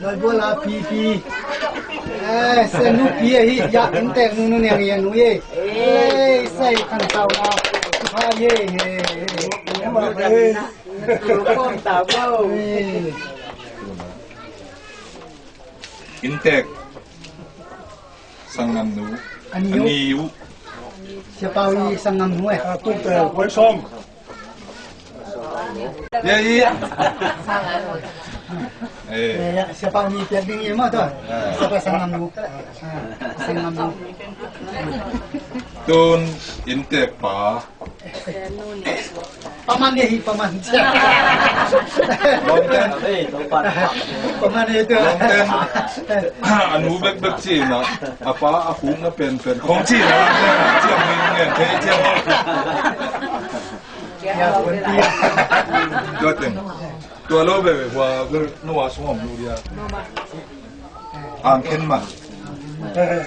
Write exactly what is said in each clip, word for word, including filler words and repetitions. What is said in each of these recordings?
Doi bula pipi. Eh, se nu pi ahi, ya, inntek nu nu niang ya nu ye. Eh, sai kan tau na. Pha ye, he, he. Eh. Inntek. Sanggam nu. Ani uh. Ani uh. Siapa wi sanggam nu eh. Ah, tu te, wai som. Ya, ya, ya. Eh. Ya, ya, siapa ni piak ding ya, ma tu. Eh. Siapa sanggam nu. Ah, sanggam nu. Tun inntek pa. Paman ni hi, paman. Lawmten. Paman ni tu. Lawmten. A nu bekbek ci-in ah, a pa a khukna penpen khong ci-in ah, ciam ngen ngen thei ciam. Ya, pun ti. Tua teng. Tua lo bebe hua, no a sung om lu dia. Ang khen ma. Eh.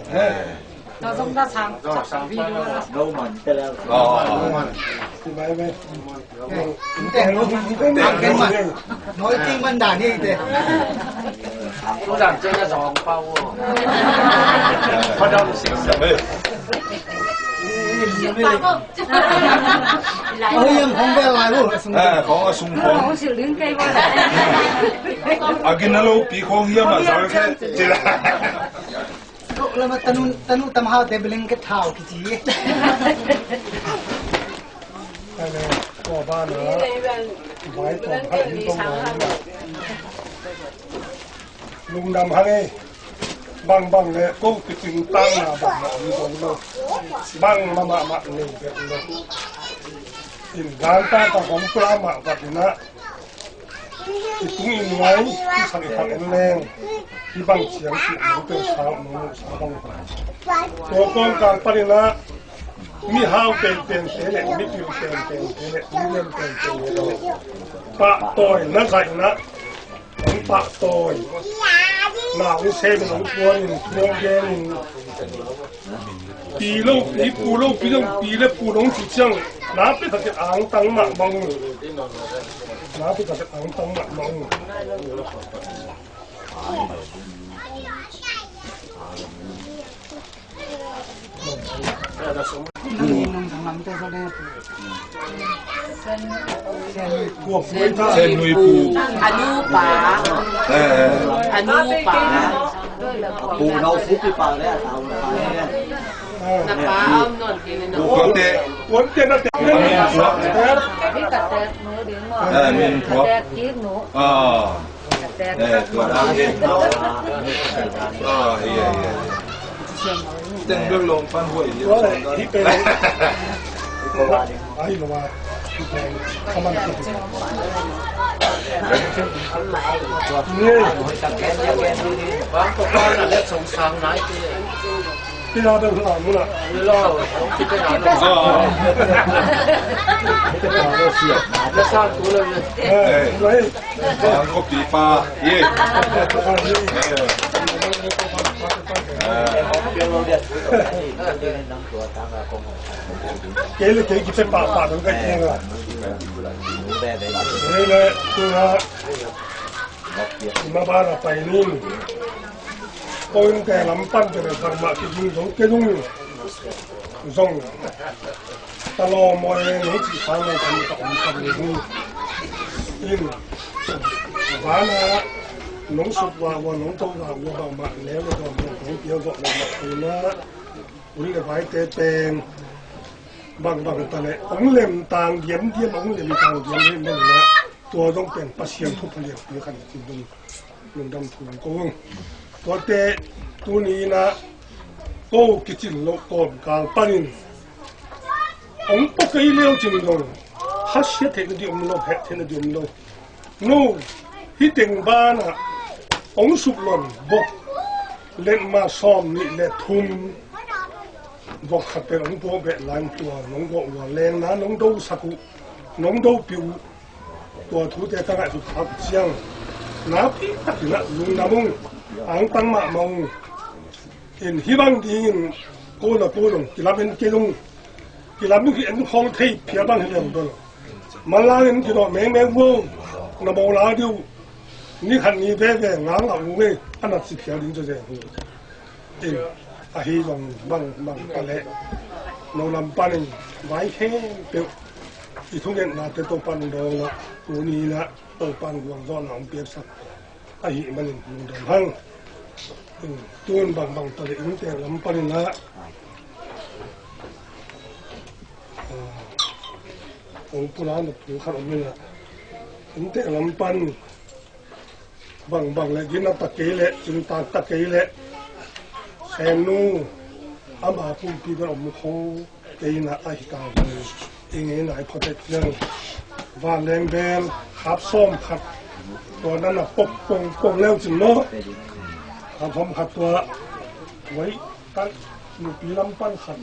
Eh. Tua zong dah sang, sang video lah. Lo man te leh. Oh, oh, oh. Inntek nu, inntek nu, inntek nu. Noi ting man dah ni te. Ko dan ciang na zong pau. Padam sik sa. Oi, yang khong bel lai uh, a sung. Eh, khong a sung khong. Khong sil ding kei bel lai. A gina lo pi khong hiam a zal khe. Lama tanu, tanu tam hau te blanket hau kici. Kale, ko ba na, vai to hal hin tong na. Lungdam hang e. Bang bang le ko kicing tang na bang na ni dong lo. Bang ma ma ma ni bek lo. In ganta ka hong pla ma vat na. I tung i nuai, i sak i khak en leng, i bang ciang cih nong tel sa, nong sa bang. Tua kawmkal panin ah, mihau penpen te le, mipil penpen te le, milian penpen te le, pahtawi na zaihna, hong pahtawi. Na hong sem in, hong puan in, hong gen in, Pi lo, pi pu lo, pi lo, pi le pu lo ci ciang. Na pi khat angtang mahmah ung. Na pi khat angtang mahmah ung. Sen Nui Pu. A nu pa. Eh, eh. A nu pa. A pu nau fu pi pa le, a tau pa le. Na pa om non ki ne no. Pu ko te. Ko te na te. A min tua. Ni ka te nu ding mo. Eh, min tua. Ka te ki nu. Ah. Ka te. Eh, tua na. Ah, iya, iya. Teng bek lawng pan huai hi. Ai lo a. Aman. Bang ko pa na le song sang nai te. Pina bek la mu na. Lo. Pina lo. Na sa tu le. Eh, eh. Bang ko pi pa. Ye. Kei le kei kipe pahpah dong ka keng a. Kei le tu na. Ima ba na pai ning. Ko in te lam pan te le bangmah kizung zong kei zong. Zong. Talawm mawi nong cih sang nong kan ka om tak ni hi. In, vana nong suk vahvua, nong to vahvua bangmah neu le dawm nong kong pial zawh le mah ina, un le vaite teng bangbang ta le hong lemtang diamdiam, hong lemtang diamdiam le na, tua zong pen Pasian thupha lianpi khan cin dong. Lungdam thu ko ung. Tuate tuni in ah ko kicin loh kawmkal panin hong pua kei leu cin dong, hasia theihna ding om lo, heh theihna ding om lo. No, hih teng banah hong suklon bok letmah sawm nih le thum, bok khat pen hong puak beh lai, tua nong gawh ua lengna nong dosak uh, nong dopih uh. Tua thute ka ngaihsut khak ciang, napi takin ah lungdam ung, angtang mahmah ung. In hih bang dingin ko na ko dong kilam en kei ung. Kilam in ki en khol thei phial bang hi leng dol. Manlang in kidawh mengmeng vo, na bawla dih uh. Ni khat ni veve ngang a ung ei, a nat si phial ding cu zeng hi. In, ahi zong bang bang pale, no lam panin vai khempeuh i thungetnate Topan dawng ah, tuni inah Topan gualzawhna hong piaksak ahih manin lungdam hang. In, tun bang bang pale innte lam paninah, ah, hong pulak na pu khat om inah, innte lam pan bangbang le gina ta kei le, cingtak ta kei le, Sennu ama pumpi pen om kho kei na a hi ta hi. I ngei nai photek ciang vanleng bel khap sawm khat tua na na pok pong pong leu cin maw? Khap sawm khat tua wai kan nupi lam pan khat.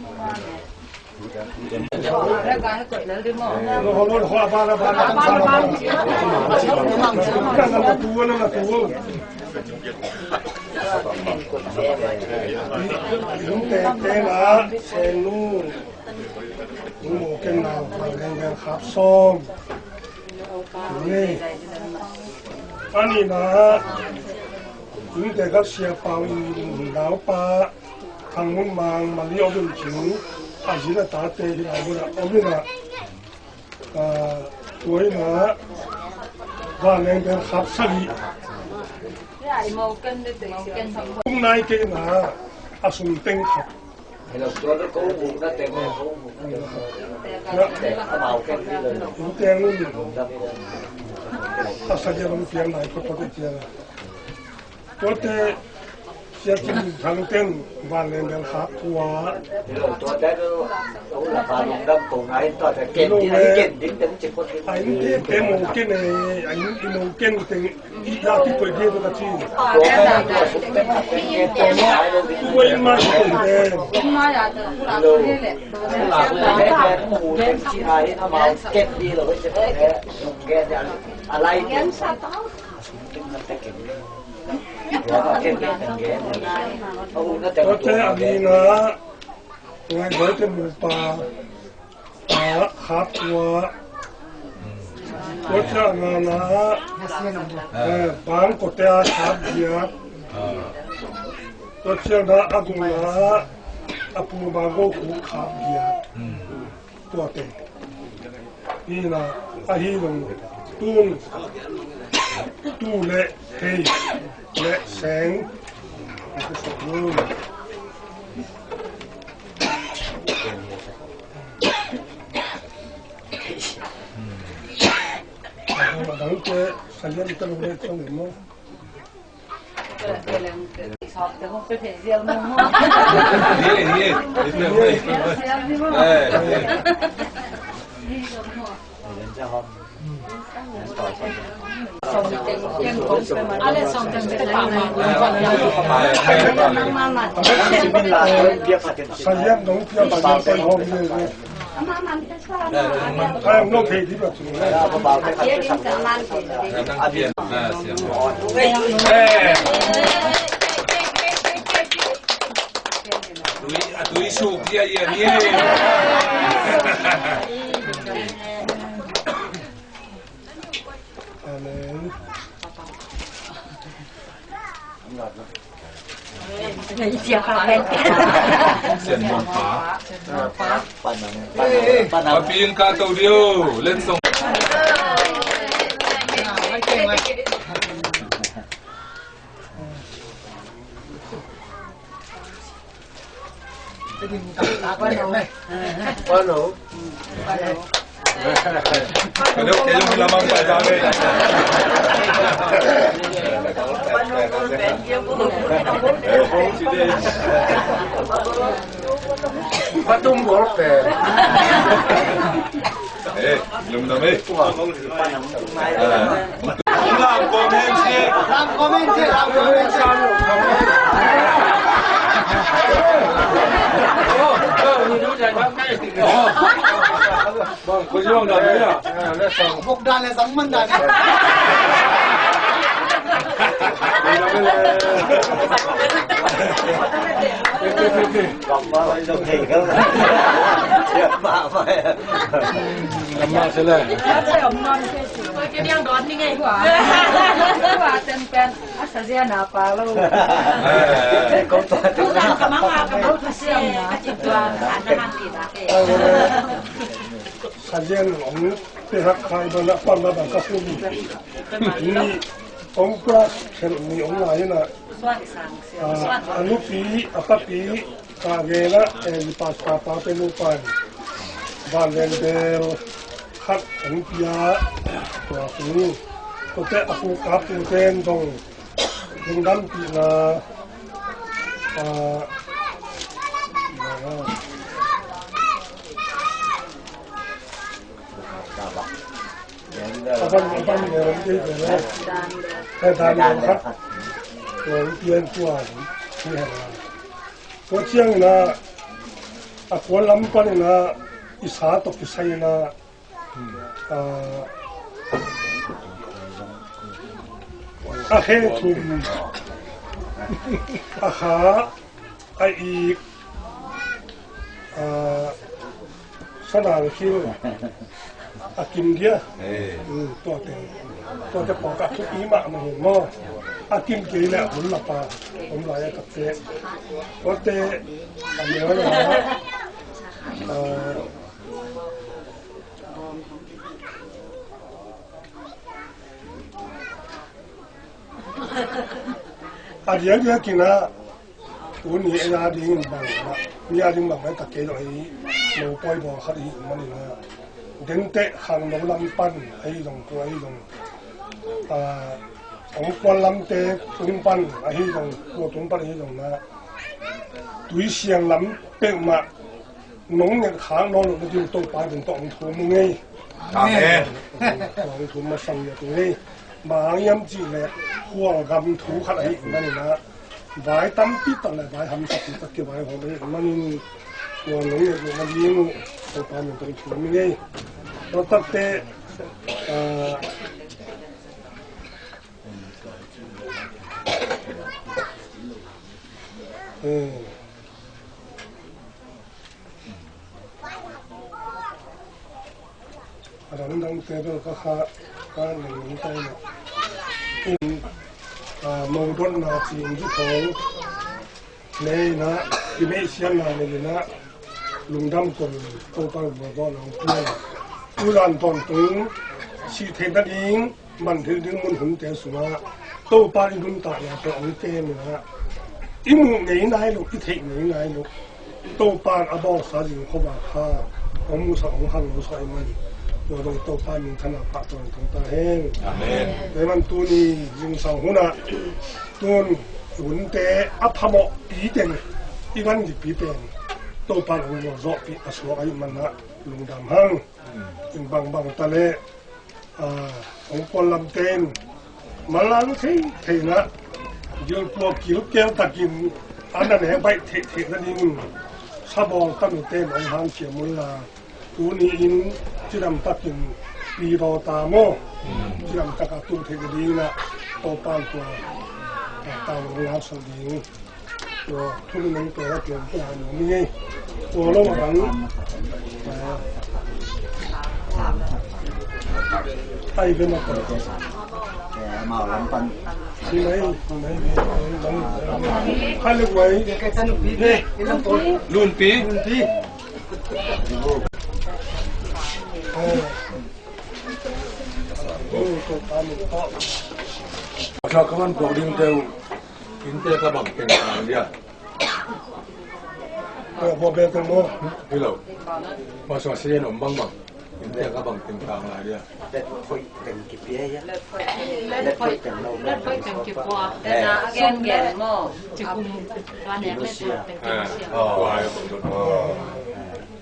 Ani na, innte kap sia pau i naupa Thang Mun Mang Mali om in cin, a zi le tate hi lai mun ah om in ah, ah, tua in ah, vanleng pen khap sagih. Kum nai kei in ah, a sum teng khat. Inn teng un, a sagih lam piang nai khat khat i ciang a. Tuate Sia Cin Thang ten vanleng bel khak tua. Tuate tu, tu la pa lungdam ko ngai, tuate ken di, ai ken ding teng cik ko ding. Ai ni te mo ken e, ai ni mo ken teng i ya ki ko di tu ka ci. Tua ka na tua suk teng ka teng ken teng ai lo ding. Tua i ma ko de. Lo. La ko de ken mu teng ci ai na ma ken di lo ko ci ko de. Ken di alai ken. Tuate a nina, ngai boite mupa, a khap tua. Tuate a ngana, eh, bang kote a khap giat. Tuate a na a guna, a pu bang go khu khap giat. Tuate. Hi na, ahi zong tun, tu le hei le seng. Dang te, salian te lo le song mo. A tui, a tui suk dia ia ni. Amen. Sian mong pa. Pa nang, pa nang, pa nang. Papi in ka to dio. Let's song. Patum gol pen. Eh, lungdam eh. Lam kom hen si. Lam kom hen si, lam kom hen si. Bang, ko yung na ya. Bok dan le sang man dan. Gamma lai dong hei kal. Gamma se le. Sazian ong te hak khai bana pan na bang ka kum. Ni ong kua khel ni ong lai na. A nupi a papi ka gena e ni pa ka pa pe nu pan. Van len bel khat ong pia tua ku. Ko te a ku ka pu ten dong. Lungdam pihna. Tua ciangin ah a kual lam panin ah i sa tawh kisai in ah, ah, a khe thum, a kha, a ik, ah, sana le khil, a kim dia. Tuate, tuate pawh ka thupi mahmah hi maw. A kim kei le a hun lapa om lai a takte. Tuate a mel a, ah, a diakdiak in ah, tuni ei a dingin bang, mi a ding bang bai tak kei lo ei, lo poi bawl khat i hih manin ah, dente khangno lam pan ahi zong, tua ahi zong, ah, ong kual lamte tung pan ahi zong, tua tung pan ahi zong na, tui siang lam peuhmah nong nget khak nawn loh nading Topa den tawh ong thum ung ei. Amen. Ong thum masang ia tu ei. Bang hang hiam cih leh khualgam thu khat ahih manin ah, vai tampi tak leh vai hamsa pi tak kivaihawm ahih manin, tua nong nget loh nading uh Topa min tawh ong thum ung ei. Tua takte, ah, eh, a dangdangte bel ka kha, ka nungning tai lo. In, ah, modotna ci in ci thong nei in ah, i neihsiatna nei in ah, lungdam kong Topa vualzawhna hong pia. Tudan tawntung sih theih nading, man theih ding mun hunte sungah Topa i nuntakna tawh hong kem in ah, i muh ngei nai loh, i theih ngei nai loh Topa a bawlsa zing khuavak kha hong musak hong khangno sak ahih man, tua bang Topa minthanna pahtawi thong ta hen. Amen. Tua ahih man tuni zingsang hunah tun hunte a phamawhpi teng i gan gikpi pen Topa hong vualzawhpih a suak ahih manah lungdam hang. In bangbang ta leh, ah, hong kual lamte in manlang theithei in ah, gilpuak kilkel takin a na ne baih theithei nadingin sabawl tamite in hong hanciam unla, tuni in cidam takin pidaw ta maw, cidam taka tung theih nadingin ah Topa in tua, ah, tang hong laksak ding. Tua thu nong tua la tua tua ha nong mi ngei. Tua lo ma bang. Ai ve ma tua. Mau lam pan. Si mai, mai, mai, mai, mai. Khai le guai. Lunpi. Lunpi. Lunpi. Ai. Oh, tua pa ni tua. Sa kaman tua ding teu. Innte ka bang teng kang dia. Tua bia teng maw. Hi lo. Masa sian om bangbang. Innte ka bang teng kang lai dia. Let phoih teng kipia ia. Let phoih teng lo. Let phoih teng kipua. Tena gen gen maw. Cikum. Tua nek let phoih teng kipia.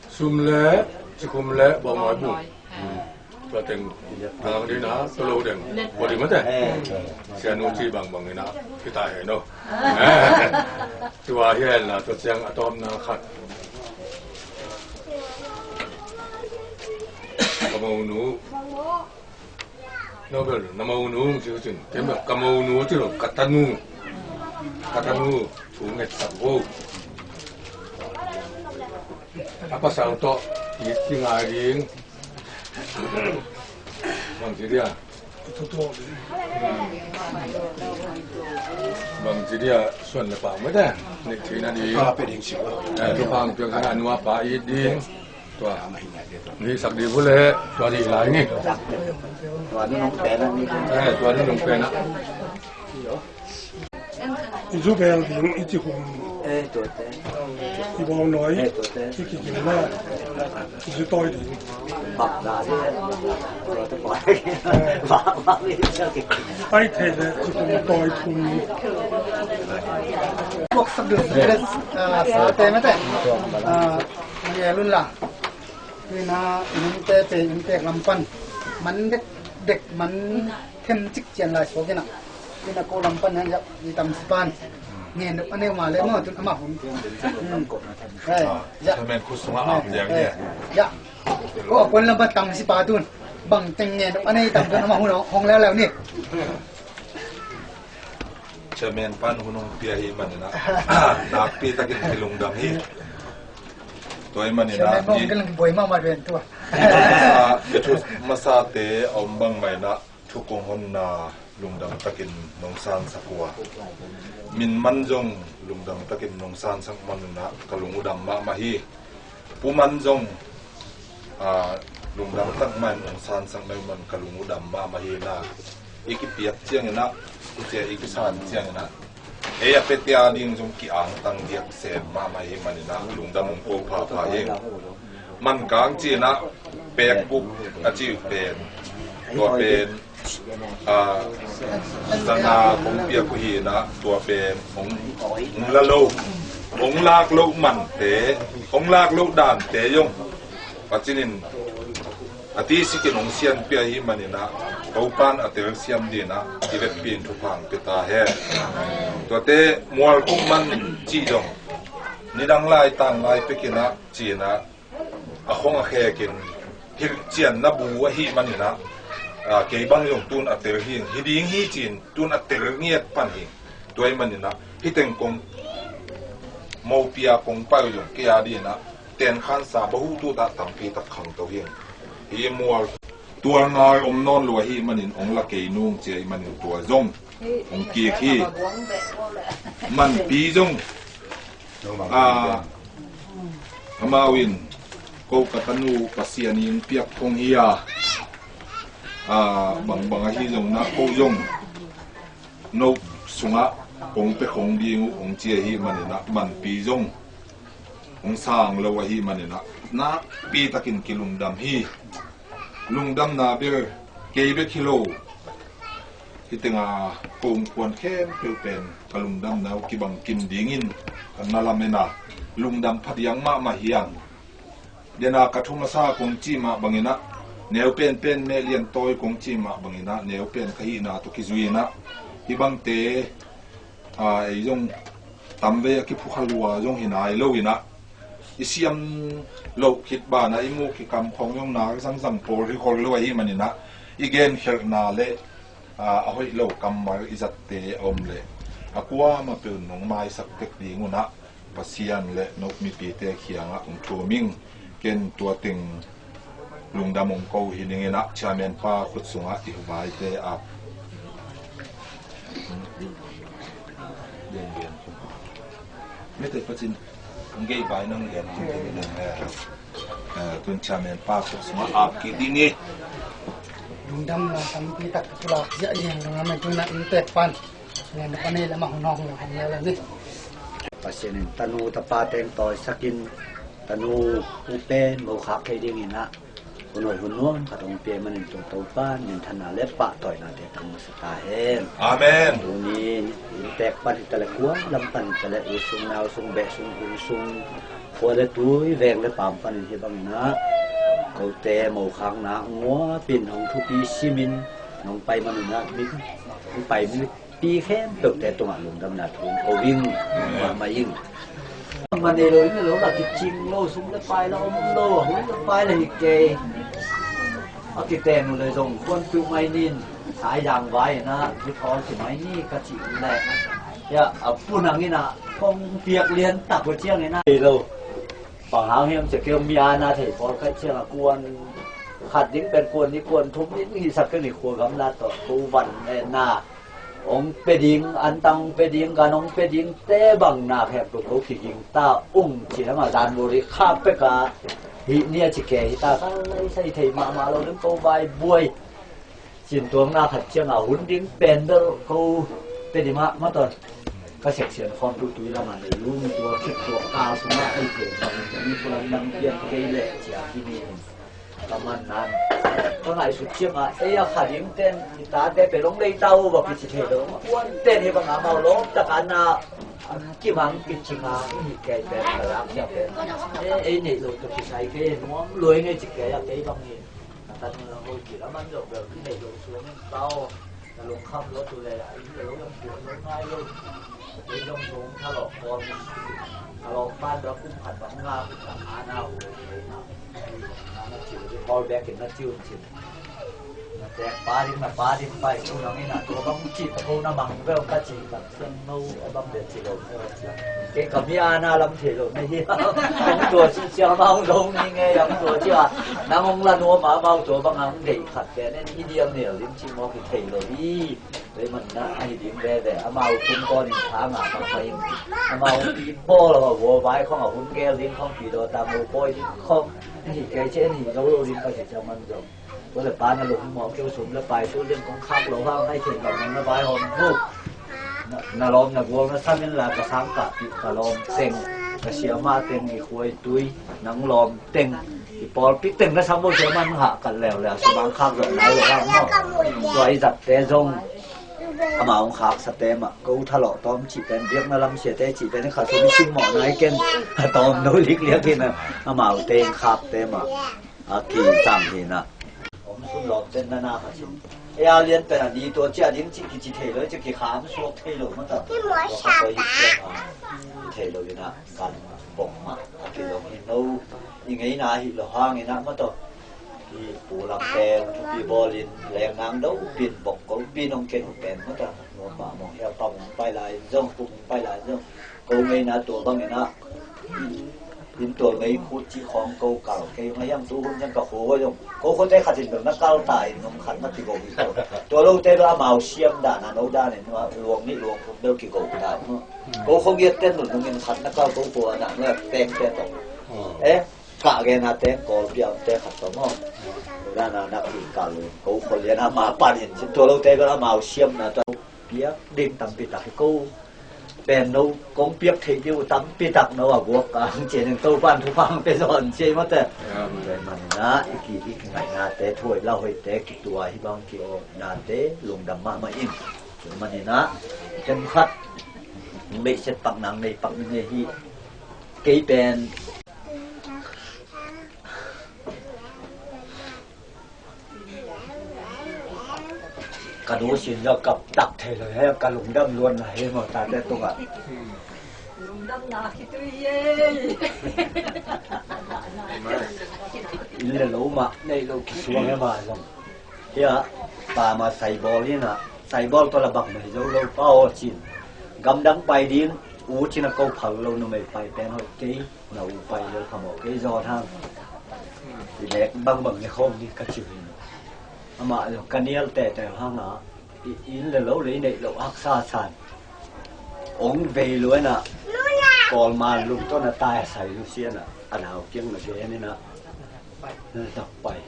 Sum le cikum le bawngnawi bu. Tua teng, a, ding na, tua lo ding. Tua ding mate. Sianu ci bangbang ina, kita he no. Tua hi hen la, tua ciang a tawpna khat. Ka monu. No bel, na monu, ci cin. Ken bel, ka monu, ci lo, ka tanu. Ka nu thu ngetsak vo. A pasal tawh it ci ngai ding. Bang ci dia? Bang ci dia suan le pau mete. Nek thei na ding. Thupha pia ding ci. Eh, thupha pia ka na nua pa it ding. Tua. Ni sak di vule. Tua di lai ni. Tua nu nong pena ni. Eh, tua nu nong pena. I zu bel ding, i ci hum. Eh, tuate. I bawng nawi. Eh, tuate. I kikil na. I zu tawi ding. Bak da ding. Tuate pawh. Bak, bak ding. Ai thei le, ci hum tawi thum. Buak sak ding, ah, sa te mete. Ah, ma ye lun la. Tuina, innte pe, inntek lam pan. Man dek, dek, man them cik cian lai suak ina. Tuina ko lam pan nan yak, i tam si pan. Ngen dok ane ma le mo, tun ama hun. Hmm. Eh, ya. Chairman khut sungah ap liang ya. Ya. Ko a pon lam pan tam si pa tun. Bang teng ngen dok ane i tam tun ama hun hong leu leu ni. Chairman pan hun hong pia hi manina. Nakpi takin kilungdam hi. Tua hi manina. Chairman bang i kilang boi mahmah ven tua. Masa, i thu masate a om bang maina thu kong honna lungdam takin nong sansak uh a. Min man zong lungdam takin nong sansak manina ka lung uh dam mahmah hi. Pu man zong, ah, lungdam tak man nong sansak na uh man ka lung uh dam mahmah hi na. I kipiak ciangina, i cia i kisan ciangina. Ei a pete a ding zong ki-angtang diak sem mahmah hi manina, lungdam hong ko phapha hi. Mankang cina, pekbuk a ci pen. Tua pen, ah, sana kong piak uh hi na, tua pen hong, hong la lo, hong lak lo mante, hong lak lo dante zong. Pacinin a tisikin hong sianpia hi manina, Topan a telsiam dina i vekpi in thupha hong pia ta hen. Tuate mualkhuk man cih zong nidang lai tan lai pekina cina a khong a khekin hilhcianna bu ahi manina, a, kei bang zong tun a tel hi, hi ding hi cin tun a tel ngiat pan hi. Tua hi manina, hi teng kong mopia kong pai uh zong kei a dina tenkhansa bahu tuta tampi tak khangto hi. Hi mual tual ngal om nawn lua hi manin ong la kei nung cia hi manin tua zong ong kik hi. Manpi zong, a, amau in ko ka tanu Pasian in piak khong hi a, a, bangbang ahi zong na ko zong no sungah kong pe khong ding uh ong cia hi manina, manpi zong ong sang lo ahi manina, nakpi takin kilungdam hi. Lungdamna bel kei bek hi lo. Hi tenga kong kuan khempeuh pen ka lungdamna uh kibang kim dingin ka na lamena lungdam phadiang mahmah hiang. Dena ka thu masa kong cih mah bangina, neu penpen meh lian tawi kong cih mah bangina, neu pen ka hihna tawh kizuina, hi bangte, a, ei zong tamvei a kiphukha lua zong hi nai lo ina, i siam loh khit bana i muh kikam khong zong na zangzang pawl hi khol lo ahi manina, i genkhelhna le, a, a hoih lo kammal i zatte a om le a kuamah peuh nong maisak tek ding una, Pasian le no mipite kiangah ong thum ing. Ken tua teng lungdam ong ko hi ning ina, chairman pa khut sungah i hubaite a. Mete pacin ong gei bai nang lian. Eh, tun chairman pa khut sungah ap kik ding hi. Lungdamna tampi tak ka pulak ziah lian lungdam tuna inntek pan. Pasian in tanu tapa teng tawisakin, tanu upen mokhak thei dingin ah hun hoih hun nuam khat hong pia manin tua Topa minthanna le pahtawinate tang masa ta hen. Amen. Tuni inntek pan hi ta le kua lam pan hi ta le u sung nau sung beh sung kul sung khua le tui veng le paam panin hi bangin ah kote mokhakna nguapin hong thupi simin nong pai manin ah mi hong pai mi pi khempeuhte tungah lungdamna thu ko ing. Mahmah ing. Mah nei lo in lo la kicing lo, sum le pai la om lo, hun le pai la hi kei. A kiten uh le zong kuan tu mai nin. Saizang vai inah, bu thawl si mai ni ka cih leh, ya, a punang inah kong piak lian tak uh ciang inah thei lo. Bang hang hiam cia keu mi a na thei pawl kaih ciang a kuan khat ding pen kuan ni kuan thum ding hisak keu ni khua gamla tawh ko van le na ong pe ding, antang ong pe ding, gan ong pe ding te bang na khempeuh ko kiging ta ung ci lamah zan buri khak pek a hih ni a ci ke hi ta ka lai sai thei mahmah lo ding ko vai buai. Cin tuang na khat ciang a hun ding pen bel ko pe ding mah matawn ka seksian khawm tu tui lamah nei lum tua khit tua ka sungah ei thei bang ni tua dang pian kei leh cia hi ni. Ka man nan ka ngaihsut ciangah ei a kha ding ten i tate pe long lei ta uh bak i ci thei lo. Kuan ten hi bang amau lawm tak a na kimang kicing a i hi kei pen ka lak cia pen ei neih lo tuk kisai kei nuam luai ngei ci kei a kei bang hi. A tan lo ho ci la man lo bel i neih lo suang in tau. Na lungkham lo tu le a inn le lo lam puan lo ngai lo. Kei zong sung thalawh kawm thalawh pan bel kum khat bang nga kum khat a na uh na na na ciu ci pawl bekin na ciu ci. Na tek pa ding na pa ding pai ku nang ina tua bang ci ta ko na mang bel ka ci tak siang no a bang bel ci lo na ci. Kei ka mi a na lam thei lo na hi. Ang tua ci siang ma ang lo ni nge ang tua ci a nang ong la nuam a mau tua bang ang dei khat ke nen i diang nel lim ci mo ki thei lo hi. Vei man na ahi ding veve amau tung kawn in tha ngah mahmah in amau i bawl a vua vai khong a hun gel ding khong pi daw ta mo bawi ding khong ahi kei ci ahi zo lo ding ka ci ciang man zong. Tua le pa na lung mawh keu sum le pai tu ding khong khak lo hang ai thei lo man na vai hawm bu. Na lawm na gual na sam in la ka sang ka pi ka lawm teng ka siama teng i khuai tui nang lawm teng i pawlpi teng na sam bo siama nang hah kat leuleu sumang khak zawh nai lo hang maw. Tua i zatte zong amau hong khaksa te mah ko thalawh tawm cih pen biakna lam siate cih pen khat sung i sim mawh nai ken a tawm no likliak in amau te in khak te mah a kicang hi na. Om sun lawm ten na na kha cin ei a lian pen a ni tua cia ding cih kici thei lo cih kikham suak thei lo mata. Tua kha tua hi cia ma thei lo in a kan bok mah a kilawm hi no. I ngeina hi lo hang in a mata. I pu lam pen thupi bawlin lengnang dopin bok ko pin hong ken uh pen mata. Nuam mahmah hia pa mong pai lai zong pu mong pai lai zong ko ngeina tua bang in a in tual ngei khut ci khawng ko kal kei hong a hiang tu hun hiang ka khuo zong ko khuate khat in bel na kal ta in nong khat na kigo hi ko. Tua lote bel amau siam dan a no dan in luang nih luang khut bel kigo ta in ko khuo ngiat ten nun nong in khat na kal ko khuo a na no peng te tong. Eh, kah gen a teng kawl piang te khat tong maw. Dan a nak hi kal ko khuo lian a ma pan in cin tua lote bel amau siam na tua piak ding tampi tak hi ko. Pen no kong piak theih ding uh tampi tak no a guak ka hang cian in Topan thupha hong pia zaw an ciai mate. Tua man in a i ki i kingaihna te thuai la hoih te kitua hi bang ki awkna te lungdam mahmah in. Tua man in a kem khat meihset pak nang nei pak ni ngei hi. Kei pen ka nu sin zong kap tak thei lo he ka lungdam luan na he maw tate tungah. Lungdam na khitui ye. Inn le lo mah neih lo kisuang he mah zong hia pa ma saibawl hi na saibawl tawh la bang mai zo lo pa aw cin gamdang pai ding u cin a ko phal lo numei pai pen hoih kei. Na u pai lel khamawh kei zawt hang. I lek bangbang ni khawm ni ka ci uh hi. Amah zong ka nial tehteh hang a i inn le lo le i neih loh haksa san. Ong vei luan ah kawlman lungtawn a tai a sai lu sian ah a nau kiang na gen in ah na dak pai.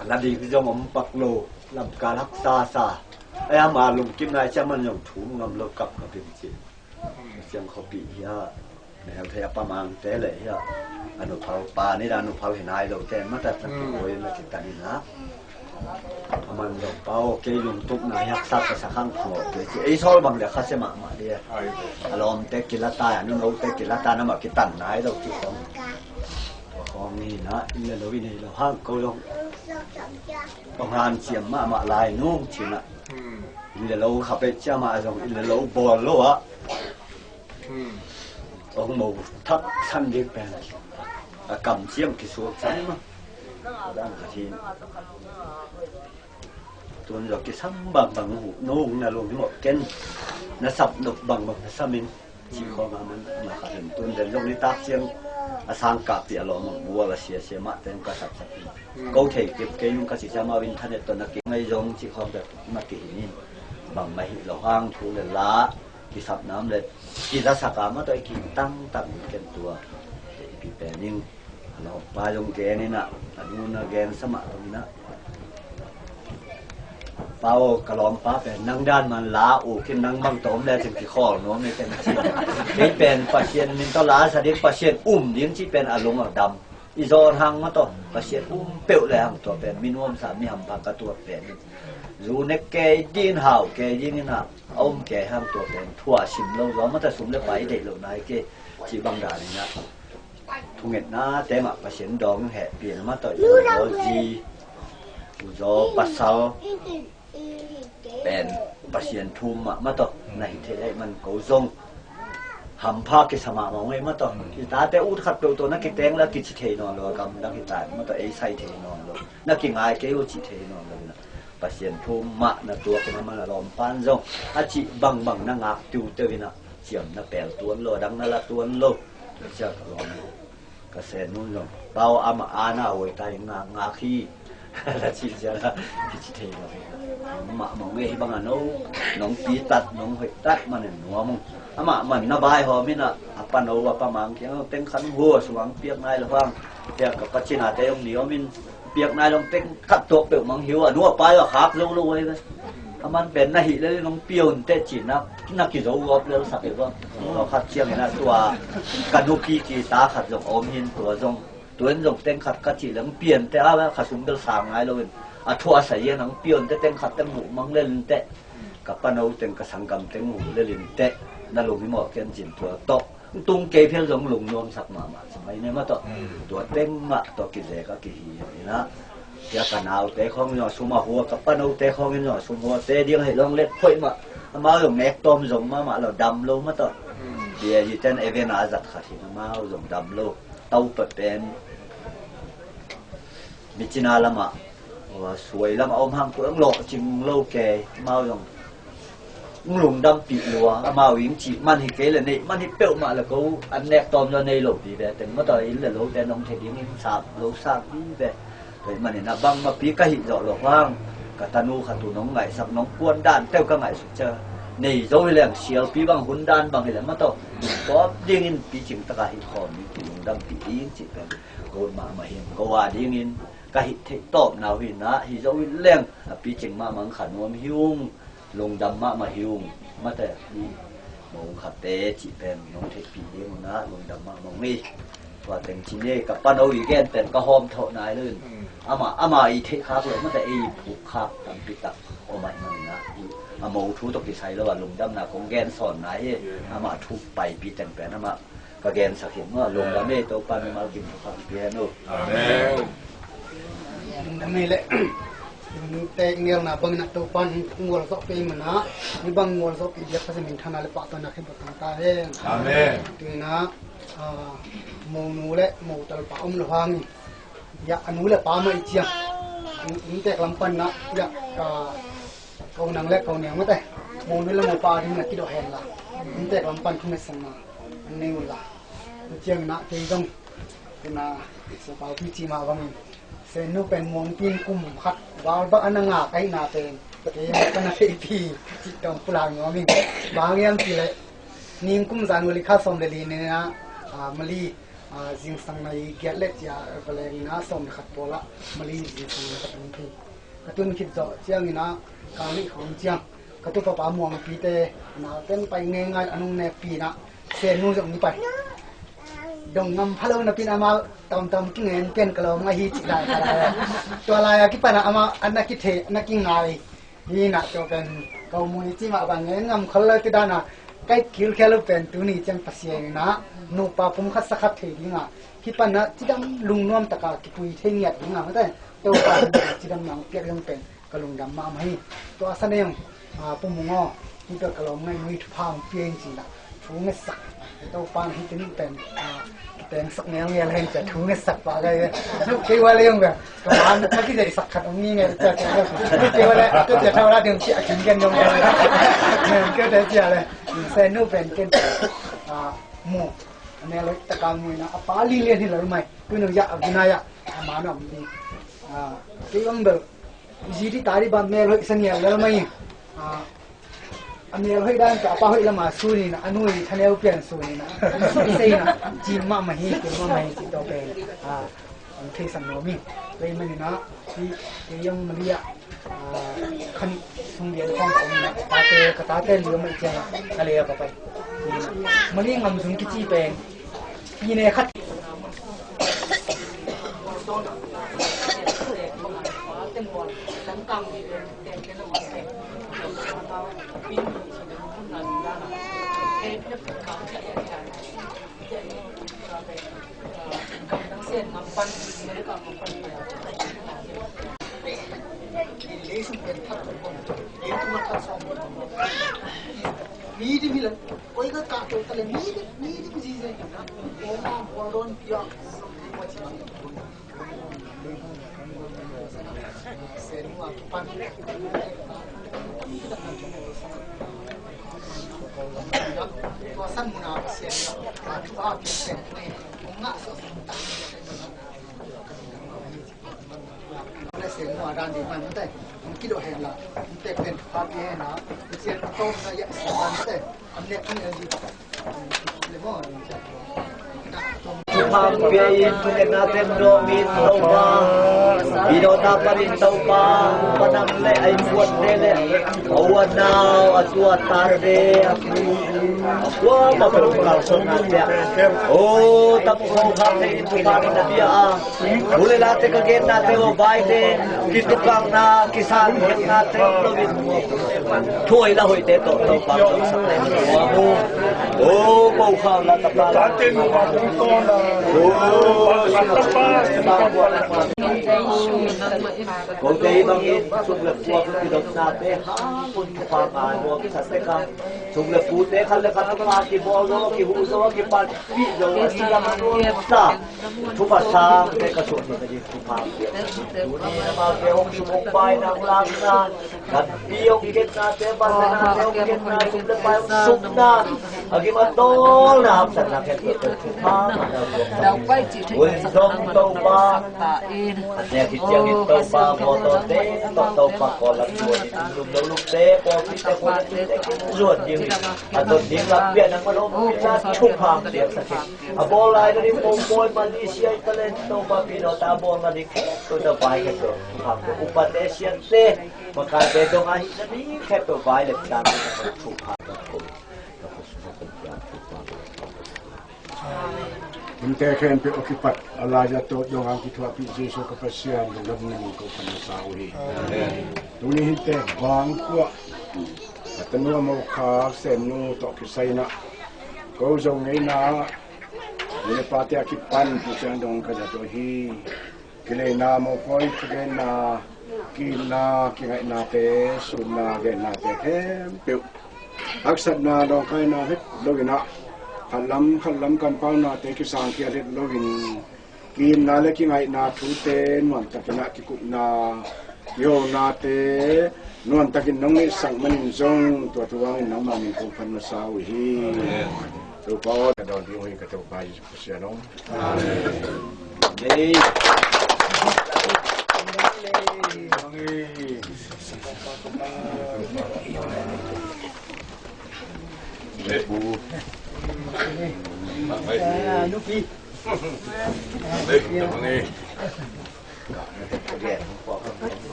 A la ding zong om pak lo lamkal haksa sa. Ai ama lungkim nai cia man zong thum ngam lo kap kap in ci. Siang khuapi hi a mel thei a pa mangte le hi a a nuphal pa ni da nuphal hi nai lo ten mata tak ki boi na ki tan in a a man zong pa aw kei lungtup nai haksa ka sa khang khuapi ci ei sawl bang le kha se mahmah dia. A lawmte kila tai a nunote kila tai na mah kitan nai lo ci khong. Tua khong ni na inn le lo i nei lo hang ko zong. Kong hanciam mahmah lai nung cin ah inn le lo kha pei cia mah zong inn le lo bawl lo ah. Ong mo thak san ding pen a kamciam kisuak san mah. Tun zawh kisam bangbang, no hong na lung hi mawh ken, na sap nop bangbang na samin. Cih khawng a man na khat in tun den zong nitak ciang a sang kahpih a lawm a gual a siasia mah teng ka sapsak hi. Ko thei kip kei nung ka cih ciang amau internet tawh na ki ngai zong cih khawng bek na kihin in. Bangmah hi lo hang thu le la kisapna om le kizasak a mah tawh i kitangtang in ken tua. Pi pen in a lawmpa zong gen in ah, a nu na gen sa mah tawh in ah. Pa aw, ka lawmpa pen nang dan man la uk in, nang bang tawm le cin kikhawl nuam ni ken ci. Kei pen Pasian min tawh la sa ding, Pasian um ding cih pen a lung a dam. I zawn hang mah tawh Pasian um peuh le hang tua pen mi nuamsa mi hampha ka tuat pen. Zu nek kei din hau kei din in ah, a um kei hang tua pen thua sim lo zaw mah tawh sum le pai deih lo nai kei cih bang dan in ah. Thungetna teng ah Pasian dawng hehpihna mah tawh i zaw zi, i zaw pasal pen Pasian thu mah mah tawh na hi thei ahih man ko zong hampha kisa mahmah ngei mah tawh. I tate ut khat peuh tawh na kiteng la kici thei nawn lo, a gamdang hi ta mah tawh ei sai thei nawn lo, na kingai kei uh cih thei nawn lo. Pasian thu mah na tuak in a man a lawmpa in zong a cih bangbang na ngak tiuteu in ah ciam na pel tuan lo, a dang na la tuan lo. Cia ka lawm ka sen nun zong pau amah ana huai ta in ngak ngak hi. La cih cia la kici thei lo hi. Mah mong e hi bang a no nong pi tat nong hoih tat man in nuam ung. Amah man na bai hawm in ah a pa no a pa mang kiang teng khan hua suang piak nai lo hang. Piak ka pa cina te ong ni om in piak nai long teng khat tuak peuh mang hiu a nu a pai a khak zo lo huai ve. A man pen na hih lel in ong pion te cina na kizo gawp lel sak hi bang. Tua khat ciangin a tua ka nupi kita khat zong om hin tua zong tuan zong teng khat ka cih leng pian te a kha sum bel sang ngai lo in a thua sa ian ang pion te teng khat teng muh mang lel in te ka pano teng ka sanggam teng muh lel in te na lung hi mawh ken cin tua tawh tung kei phial zong lung nuam sak mahmah ci mai ne ma tawh tua teng mah tawh kizek a kihi hi na. Tia ka naute khawng zong a sum a hua ka panote khawng in zong a sum hua te ding a hi long let phoih mah amau zong nek tawm zong mahmah lo dam lo ma tawh. Bia hi ten event a zat khat hi na amau zong dam lo. Tau pa pen mi cina lamah suai lamah om hang kuang lawh cing lo kei amau zong lungdam pih lua amau ing cih man hi kei le neih man hi peuhmah le ko an nek tawm lo nei lo pi ve teng ma tawh in le lo te nong thei ding in sap lo sap pi ve. Tua hi manin a bangmah pi ka hih zawh lo hang ka tanu khat uh nong ngaihsak nong kuan dan teuh ka ngaihsut cia nei zo hi leng sialpi bang hun dan bang hi le ma tawh kawp dingin picing taka hih khawm ding lungdam pih ding cih pen ko mahmah hin ko a dingin ka hih theih tawpna uh hi na hi zo hi leng a picing mahmah kha nuam hi ung. Lungdam mahmah hi ung mate hi. Mo khatte cih pen nong theihpih ding una lungdam mahmah ung hi. Tua teng cin hi ka pano i gen pen ka hawm thawh nai lo in ama ama i theih khak lo mate ei buk khak tampi tak om ai man na hi. A mo thu tawh kisai lo a lungdamna kong gen sawn nai hi. Ama thu paipi teng pen ama ka gensak hi maw lungdam ei Topa mimal kim thu khak pi hen uh. Amen. Dam ei le. Tek nialna bangin a Topa in ngual zawh pei mana ni bang ngual zawh pei biak Pasian min thana le pahtawinak hi botang ta hen. Amen. Tuina monu le motal pa om lo hangin ya anu le pa mai ciang intek lam panna ya ka ko nang le ko niang mate monu le mo pa ding na kido hen la intek lam pan thumet sang na an nei un la ciang na kei dong. Tuna Sia Pau pi cih mah bangin Sennu pen muangpi in kum khat val bang a na ngak ahihna pen kei mah ka na theihpi cih tawm pulak nuam in bang hiam cih leh ningkum zan uli kha sawm le li ni na Mali zingsang nai giat le cia valeng ina sawm le khat pawlah Mali zingsang nai khat an thei. Ka tun khit zawh ciangin ah ka nih khawm ciang ka tu papa muangpite nauten pai ngeingai a nung nekpi inah Sennu zong ni pai dong ngam pha lo napi in amau tawmtawm kingen ken ka lawm ahi cih lai ka lai. Tua lai a kipan ah amau a na kithei na kingai hi inah tua pen ko mui cih mah bang ngen ngam khol lo ti dan ah ka it khilkhel uh pen tuni ciang Pasian inah nupa pum khat sa khat thei dingah kipan ah cidam lungnuam taka kipui thei ngiat dingah mate Topa cidam nang piak zong pen ka lungdam mahmah hi. Tua a sa neng pumung aw hi tua ka lawm ngaih nui thupha hong pia in cih lah thu ngetsak Topa in hih teng pen Teng sak ngelngel hen cia thu ngetsak pah lai ve. Kei ua le ong ve. Ka man ka kideihsak khat om ni nge cia cia. Kei ua le ka cia thau la ding cia kin gen ong ve. Kei te cia le. Sen nu pen ken. A, mu. A mel hoih taka mu ina a pa li lian hi lo mai. Tun ong ya a gina ya. A man om ni. A, kei ong bel. Zi di ta di ba mel hoih sa ngial lel mai. A, a mel hoih dan ka a pa hoih lama sun ina, a nu i thaneu pian sun ina. Suk se ina, cin mahmah hi, cin mahmah hi, cin tawh pen. A, ang thei san nuam hi. Lei man ina, i, i yang Malia, a, khan sung lian khong khong ina, tate, ka tate liu mai ciang, ka le a ka pai. Ina, Mali ngam sung kici pen, i ne khat. Thupha pia in, thungetna tem dawm in, Topa. Pidawtna panin Topa, panam le a innkuante le a u a nau, a tu a tate, a kuamah peuh kalsuanna pia. O, tam kho khak thei in thupha na pia a. Thu le late ka gennate aw, vaite kitukakna, kisan heknate om loin, thu hoih la hoihte tawh Topa tawh sak le nuam uh. O, ko khau la tapa la. O, kote hi bangin sum le pu a kidopnate hang un thupha ngai nuam sa tek a. Sum le pute khat le khat thupha kibawl zaw, kihuh zaw, kipan pih lo a si lam a nuam sa. Thupha sangte ka suah ni ka ding thupha piak. Tuni na malte hong sum hong pai na hong lakna, kan pi hong ketnate, ban le nate hong ketna, sum le pai hong sukna, a gim a tawlna, haksatna khempeuh thupha na buak. Hun zong Topa, a nek hi ciangin Topa, mawtawte tawh Topa, kawl lam zuan in, lum lo lumte, pawlpite, khualzinte, zuan ding in, a ton ding lam pian nang man om in la thupha piaksak hi. A bawl lai na ding mopawi, Malaysia i talent Topa, pidawta a bawl na ding khempeuh, na vai khempeuh thupha piak. Upate, siate, makaite dong a hih na ding khempeuh vai le tang in a thupha piak. Hunte khempeuh a kipat a laia tawh dong ang kithuahpih Jesu ka Pasian, lungdam nangin ko phan na sa uh hi. Tuni hinte bangkuah a tanu a mokhak Sennu tawh kisai inah ko Zo ngeina Nepate a kipan Pasian dong ka zat uh hi. Kileina, mopawi, thugenna, kiimna, kingaihnate, sunna, gennate khempeuh haksatna, dawngkaina het loinah khatlam khatlam kampaunate kisangkhia het loin, kiimna le kingaihna thute nuamtakinah kikupna, kihonate nuamtakin nong neihsak manin zong tua thu hangin nangmah min kong phan masa uh hi. Topa aw, na dawn ding uh hi ka Topa Jesu Pasian aw. Amen.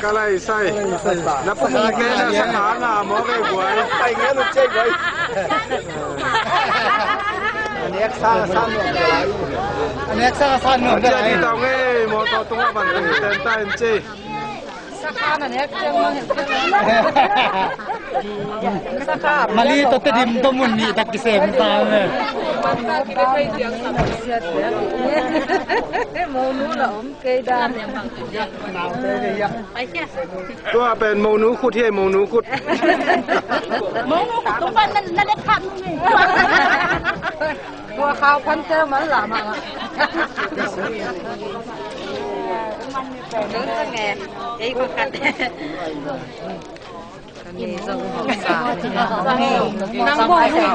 Ka lai sai. Na pumite na sa kha na maw kei guai. Pai nge lu cei guai. A nek sa sa nuam. A nek sa sa nuam. Cia di tau nge maw tawh tung a ban teng ten ta en cei. Sa kha na nek cei maw. Mali tawh Tedim tawh mun nih tak kisem sa me. Monu la om kei dan. Tua pen monu khut hi, monu khut. Monu khut tung pan na, na det khat. Tua khau pan teu man la ma. Tung sa nge. Ei ko khat. Nang bawng hi.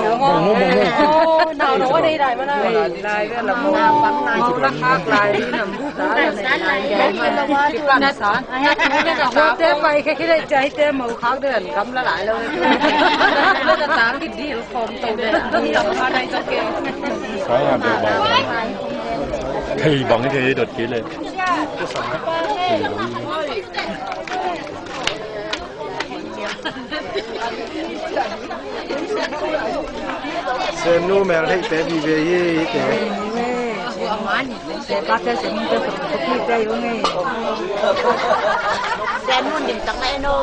Nau no wa nei lai ma na. Lai ve la bawng. Bawng la khak lai ni nam. Sa na sa. Te pai khe khe lai chai te mau khak de an kam la lai lo. Ta ki dil khom to de. Ni lo ma nai to ke. Sa na de ba. Thei bang thei dot ke le. Semnu mel theihte vive hi te. Te pate semnu te pate yunge. Semnu dim tak na eno.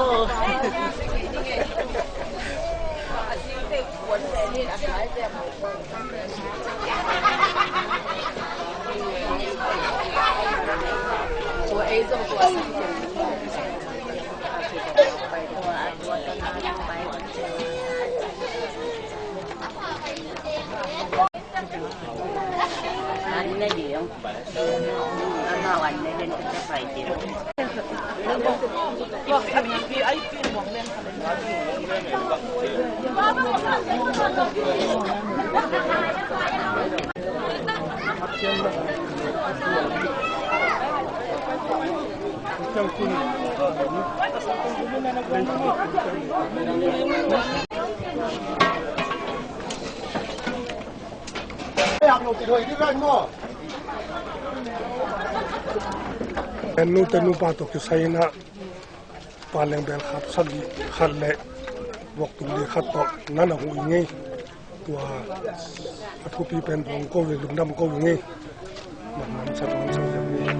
Enu tenu pa tawh kisai na. Paleng bel khat sagih khat le vok tung li khat tawh na na huh i ngei. Tua a thupi pen hong ko i lungdam ko i ngei. Mahmah sa tuan sa i ngei.